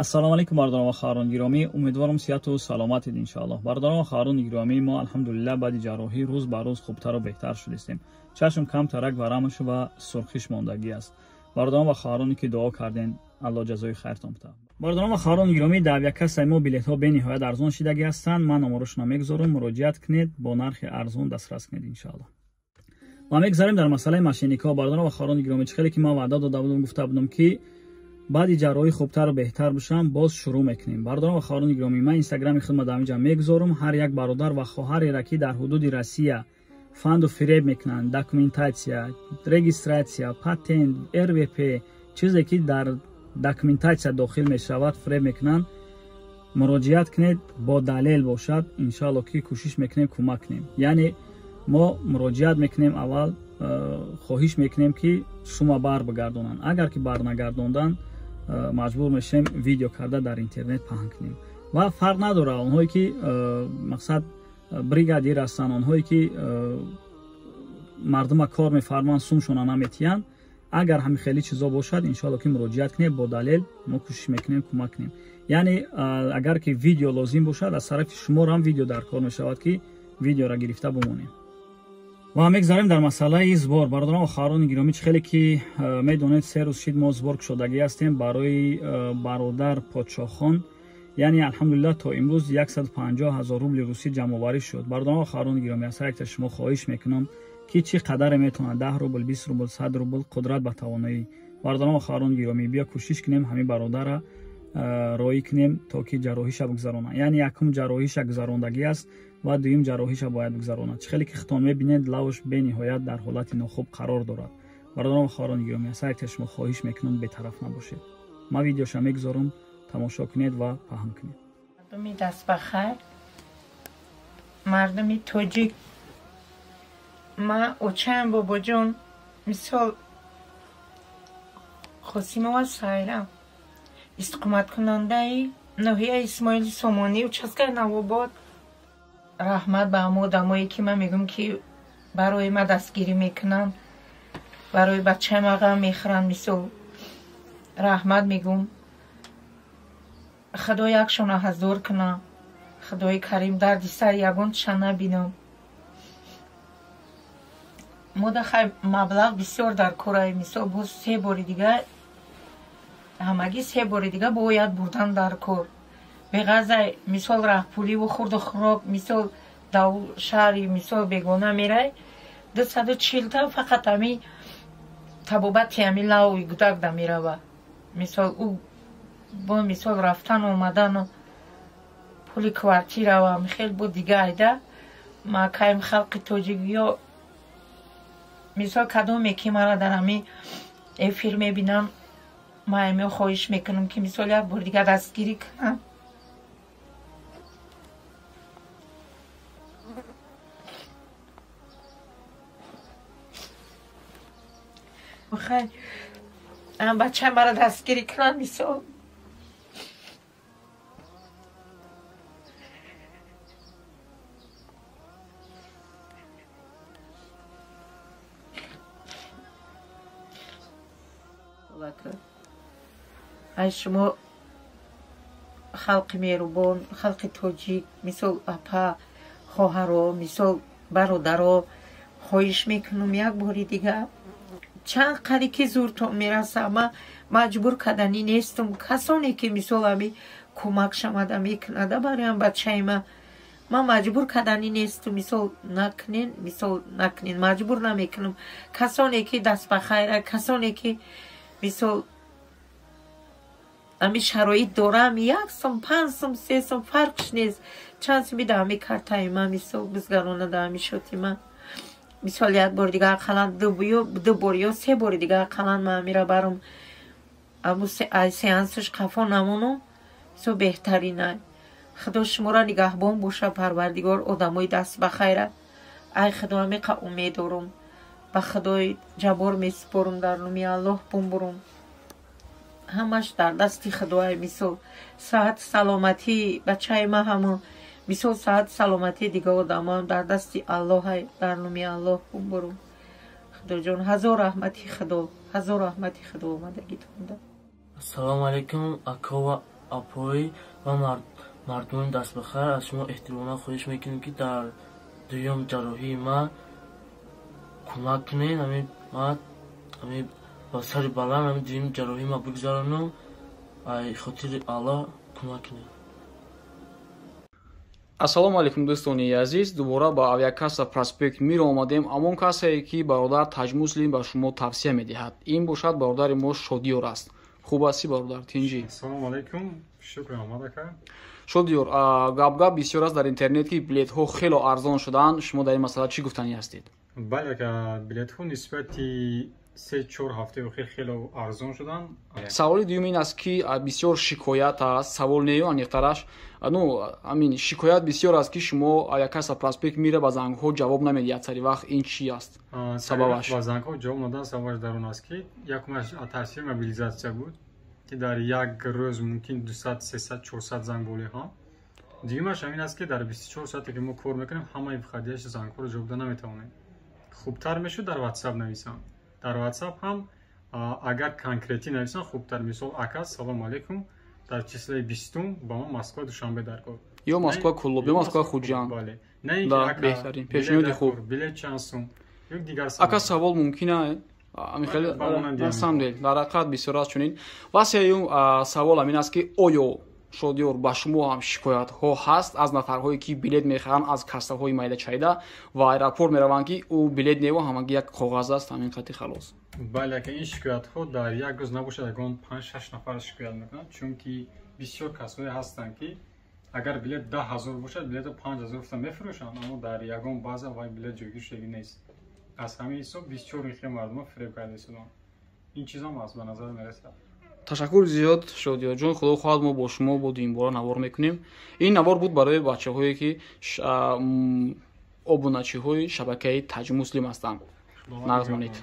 Ассалому алайкум бародарон ва хоҳарони гиромӣ, умедворам сиҳату саломатед иншоаллоҳ. Бародарон ва хоҳарони гиромӣ, мо алҳамдулиллаҳ баъди ҷарроҳӣ рӯз ба рӯз хубтару беҳтар шудистем. Чашм камтарак варамаш ва сурхиш мондагӣ аст. Бародарон ва хоҳароне ки дуо карден, аллоҳ ҷазои хайртон бидиҳад. Бародарон ва хоҳарони гиромӣ, дар авиакассаи мо билетҳо бениҳоят арзон шидагӣ ҳастанд. Ман номарошонро мегузорам, муроҷиат кунед, бо нархи арзон дастрас кунед иншоаллоҳ. Ва мегузарем дар масъалаи мошинникҳо. Бародарон ва хоҳарони гиромӣ, чӣ хеле ки ман ваъда дода будам, гуфта будам ки баъди ҷарроҳӣ хубтару беҳтар бошам, боз шурӯъ мекунем. Бародарон ва хоҳарони гиромӣ, ман инстаграми худро дар инҷа мегузорам. Ҳар як бародар ва хоҳареро ки дар ҳудуди Россия фанду фиреб мекунанд, документатсия, регистратсия, патент, РВП, чизе ки дар документатсия дохил мешавад, фиреб мекунанд, муроҷиат кунед, бо далел бошад, иншоаллоҳ ки кӯшиш мекунем кӯмак кунем. Яъне мо муроҷиат мекунем, аввал хоҳиш мекунем ки сума бар бигардонанд. Агар ки бар нагардонданд, маҷбур мешавем видео карда дар интернет паҳн кунем. Ва фарқ надорад онҳое ки мақсад бригадир ҳастанд, онҳое ки мардума кор мефармоянд, сумшона наметиҳанд. Агар ҳамин хеле чизо бошад, иншоаллоҳ ки муроҷиат кунем, бо далел мо кӯшиш мекунем кӯмак кунем. Яъне агар ки видео лозим бошад, аз тарафи шуморо ҳам видео дар кор мешавад ки видеоро гирифта бимонем. Ва мегзарем дар масъалаи сбор. Бародарон ва хоҳарони гиромӣ, чӣ хеле ки медонед, 3 рӯз шид мо сбор кушодагӣ ҳастем барои бародар Подшоҳхон. Яъне алҳамдулиллаҳ то имрӯз 150 000 рубли русӣ ҷамъоварӣ шуд. Бародарон ва хоҳарони гиромӣ, аз ҳар якта шумо хоҳиш мекунам ки чӣ қадаре метавонад, 10 рубл, 20 рубл, 100 рубл, қудрат ба тавоноӣ. Бародарон ва хоҳарони гиромӣ, биё кӯшиш кунем ҳамин бародара роӣ кунем то ки ҷарроҳиша бигзаронад. Яъне якум ҷарроҳиша гузарондагӣ аст ва дуюм ҷарроҳиша бояд бигзаронад. Чӣ хеле ки худтон мебинед, лавш бениҳоят дар ҳолати нохуб қарор дорад. Бародарон ва хоҳарони гиромӣ, аз ҳар якта шумо хоҳиш мекунам бетараф набошед. Ман видеоша мегузорам, тамошо кунед ва паҳн кунед. Мардуми дастбахайр, мардуми тоҷик, ман очаям бобоҷон, мисол Қосимова Сайрам, истиқоматкунандаи ноҳияи Исмоили Сомонӣ, участкаи Навобод. Раҳмат ба ҳама одамое ки ман мегӯям ки барои ман дастгирӣ мекунанд, барои бачаам ғам мехӯранд, мисол раҳмат мегӯм. Худо якшона ҳазор куна, Худои Карим дарди сар ягонташа набинам. Мо да хай маблағ бисёр дар кораи, мисол боз 3 бори дига, ҳамагӣ 3 бори дига бояд бурдан дар кор. Беғазай мисол раҳпуливу хурду хӯрок, мисол дар шаҳри мисол бегона мерай, 240 та фақат ҳами табобати ҳами лави гудакда мерава. Мисол ӯ бо мисол рафтан омадану пули квартирава хел бо дига айда. Ма каим халқи тоҷик ё мисол кадоме ки мара дар ҳами эфир мебинам, ман ҳамиё хоҳиш мекунам ки мисол як бор дига дастгирӣ кунам. Хай бачаи мара дастгирӣ кунанд, мисол ай шумо халқи меҳрубон, халқи тоҷик, мисол апа, хоҳаро, мисол бародаро, хоҳиш мекунам як бори дига чанд қади ки зуртон мераса, ман маҷбур карданӣ нестам. Касоне ки мисол ҳами кӯмак шамада мекунада бароям бачаи ман, ман маҷбур карданӣ нестам. Мисол накунен, мисол накунен, маҷбур намекунам. Касоне ки даст ба хайра, касоне ки мисол ҳами шароит дорам, 1 сум, 5 сум, 3 сум фарқш нест, чанд суми да ҳами картаи ман мисол бизгарона да ҳами шоти ман. Мисол як бори дига ақаллан 2 бор ё 3 бори дига ақаллан ман ҳамира барам, аму сеансаш қафо намонам, мисол беҳтарина. Худо шуморо нигаҳбон боша, Парвардигор, одамои даст ба хайра. Ай Худо ҳамиқа умед дорам, ба Худои ҷаббор месупорам, дар номи Аллоҳ бумбурам. Ҳамаш дар дасти Худоай. Мисол саҳат саломатии бачаи ман ҳамон, мисол саҳат саломатии дига одамоам дар дасти Аллоҳай, дар номи Аллоҳ бумбурам. Худоҷон, ҳазор раҳмати Худо, ҳазор раҳмати Худо омадагитонда. Ассалому алайкум, акова Апой ва мардуми дастбахар, аз шумо эҳтиромона хоҳиш мекунем, ки дар дуюм ҷарроҳии ман кӯмак кунед. Ами ба сари баланд ами дуюм ҷарроҳии ман бигзаронам. Ай хотири Аллоҳ кӯмак кунед. Ассалому алайкум, дӯстони азиз. Дубора ба авиакасса Проспект Мир омадем. Ҳамон кассае, ки бародар Таҷмуслим ба шумо тавсия медиҳад. Ин бошад бародари мо Шодиёр аст. Хуб ҳастӣ, бародар? Тинҷӣ? Ассалому алайкум, шукр, омад, ака. Шодиёр, гап-гап бисёр аст дар интернет, ки билетҳо хело арзон шуданд. Шумо дар ин масъала чӣ гуфтанӣ ҳастед? Бале, ака, билетҳо нисбати 3-4 ҳафтаи охир хело арзон шуданд. Саволи дуюм ин аст, ки бисёр шикоят аст, савол нею, аниқтараш, ну, амин, шикоят бисёр аст, ки шумо авиакасса Проспект Мира ба зангҳо ҷавоб намедиҳад сари вақт. Ин чӣ аст сабабаш? Ба зангҳо ҷавоб надан сабабаш дар он аст, ки якумаш таъсири мобилизатсия буд, ки дар як рӯз мумкин 200, 300, 400 занг болиҳам. Дуюмаш ҳамин аст, ки дар 24 соате, ки мо кор мекунем, ҳамаи входящий зангҳоро ҷавоб дода наметавонем. Хубтар мешуд дар WhatsApp нависам. Дар WhatsApp ҳам агар конкретӣ нависам, хубтар. Мисол: «Ака, салому алайкум, дар числаи 20-ум ба ман Москва Душанбе дар кор» ё Москва Куллоб, ё Москва Хуҷанд. Бале, на ин ки беҳтарин пешниҳоди хуб. Билет чанд сум ё дигар. Ака, савол мумкин хеле на самом деле дар ҳақиқат бисёр аст чунин. Ва сеюм савол ҳамин аст, ки оё, Шодиёр, ба шумо ҳам шикоятҳо ҳаст аз нафарҳое, ки билет мехаранд аз кассаҳои майдачайда ва аэропорт мераванд, ки ӯ билет нево, ҳамагӣ як коғаз аст, ҳамин қати халос? Бале, ака, ин шикоятҳо дар як рӯз набошад, ягон 5-6 нафар шикоят мекунанд, чунки бисёр касое ҳастанд, ки агар билет 10 000 бошад, билетро 5000 гуфта мефурӯшанд, аммо дар ягон база вай билет ҷойгир шудагӣ нест. Аз ҳамин ҳисоб бисёр ин хел мардумо фиреб карда истоданд. Ин чизам аст, ба назар мерасад. Ташаккур зиёд, Шодиёрҷон. Худо хоҳад, мо бо шумо бо дуюмбора навор мекунем. Ин навор буд барои бачаҳое, ки обуначиҳои шабакаи Таҷмуслим ҳастанд. Нағз монед.